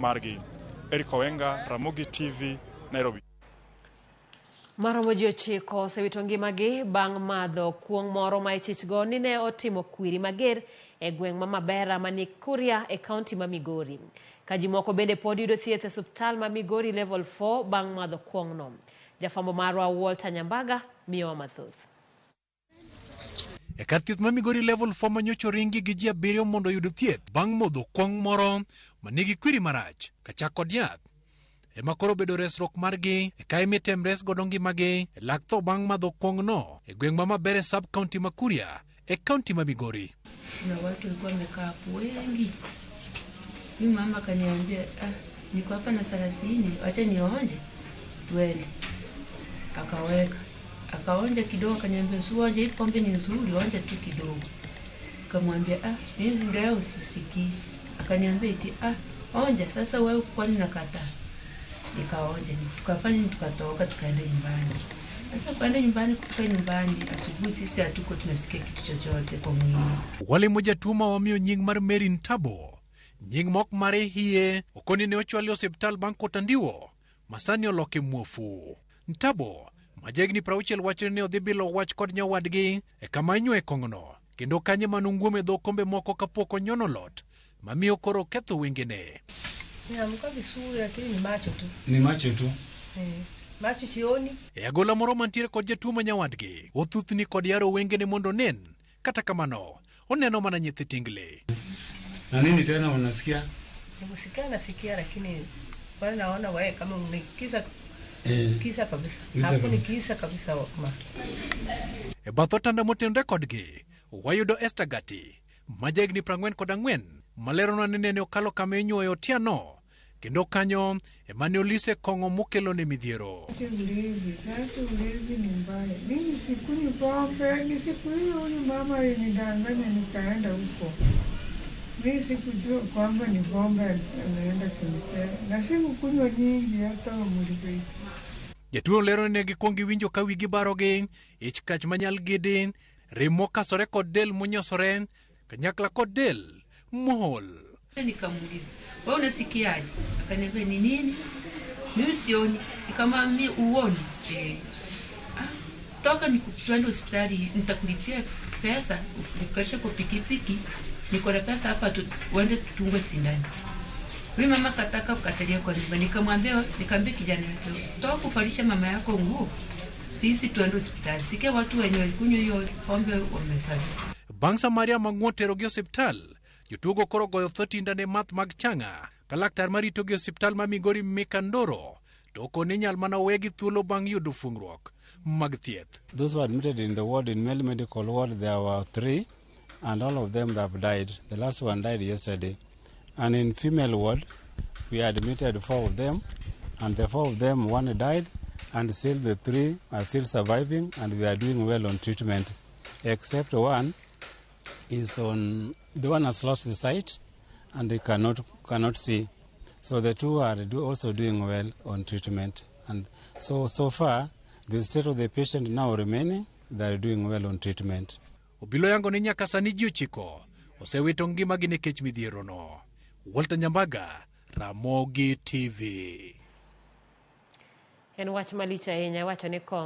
margi. Eric Owenga, Ramogi TV, Nairobi. Maromo ji 9 osewito ngimagi bang' madho kuong' moro ma ichichgo ni ne otimo kwiri mager e gweng' ma Mabera mani Kuria e kaunti ma Migori. Ka ji moko bende pod yudo thieth e osiptal ma Migori Level 4 bang' madho kuong'no. Jafwambo marwa Walter Nyambaga miyowa mathoth. E kar thieth ma Migori Level 4 ma nyocha oringi gi ji 7 mondo oyud thieth bang' modho kuong' moro ma nigi kwiri marach kachak kod yath ema koro obedo resruok margi e ka emitem res godo ngimagi e lak tho bang' madho kuong'no e gweng' ma Mabere sub county ma Kuria e kaunti ma Migori. Kuna watu walikuwa wamekaa hapo wengi. Mimi mama akaniambia, ah, niko hapa na 30, acha nionje tuende. Akaweka, akaonja kidogo, akaniambia usionje, hii pombe ni nzuri, onja tu kidogo. Nikamwambia ah, mimi leo sisikii. Akaniambia eti ah, onja sasa wewe, kwani nakataa? Nikaonja, tukafanya tukatoka, tukaenda nyumbani. Sasa kwenda nyumbani, kufika nyumbani asubuhi, sisi hatuko tunasikia kitu chochote kwa mwili. Walimo jatuo ma wamiyo nying mar Mary Ntabo, nying mok mare hie okoni ne ochwal e osiptal bang' kotandiwo masani oloke muofu. Ntabo ma jahigni 60 wacho ni ne odhi bilo wach kod nyawadgi e kama inywoe kong'ono kendo kanye manong'uom e dho kombe moko kapok onyono lot mamiyo koro oketho wengene. Niamka vizuri lakini ni macho tu. Ni macho tu. Macho sioni. E agola moro mantiere kod jatuo ma nyawadgi, othuthni kod yaro wengene mondo onen. Kata kamano, oneno mana nyithi tingle. Na nini tena unasikia? Nikusikia nasikia lakini wale naona wewe kama ni kisa kisa kabisa. Kisa Hapo ni kabisa. kisa kabisa ma. E bath otanda motenore kodgi, wayudo Esther Gati, ma jahigni 44, maleronwa ni nene okalo kama inyuoyo otieno, kendo kanyo ema ne olise kong'o mokelo ne midhiero. Ulevi, sasa ulevi ni mbaya. Mimi sikunywi pombe, ni siku hiyo huyu mama alinidanganya nikaenda huko. Mimi sikujua kwamba ni pombe anaenda kunipea. Na sikukunywa nyingi hata mlipei. Jatuo lero ni ne gikwongo giwinjo ka wigi barogi, ich kach manyal gidi, rem mokasore kod del monyosore, kanyakla kod del mool. Nikamuuliza, wewe unasikiaje? Akaniambia ni nini? Mimi sioni. Nikamwambia uoni? Ah, toka twende hospitali, nitakulipia pesa, nikukalishe kwa pikipiki, niko na pesa hapa uende tutungwe sindano. Huyu mama akataka kukatalia kwa nyumba. Nikamwambia, nikamwambia kijana wake, toka kufalisha mama yako nguo, sisi tuende hospitali. Sikia watu wenye walikunywa hiyo pombe wamefariki. Bang' Samaria mang'uon terogi e osiptal, jotuogo koro goyo tho tindane math mag chang'a ka laktar maritogi e osiptal ma Migori Mika Ndoro to okoni inyal mana wegi thuolo bang' yudo fuong'ruok mag thieth. Those who admitted in the ward, in male medical ward, there were 3, and all of them have died. The last one died yesterday. And in female ward, we admitted 4 of them, and the 4 of them, 1 died, and still the 3 are still surviving, and they are doing well on treatment, except one is on, the one has lost the sight, and they cannot see. So the 2 are also doing well on treatment. And so far, the state of the patient now remaining, they are doing well on treatment. Obilo yango ni nyaka sani ji 9 osewito ngimagi nikech midhierono. Walter Nyambaga, Ramogi TV. En wach malich ahinya, iwacho ni kong'o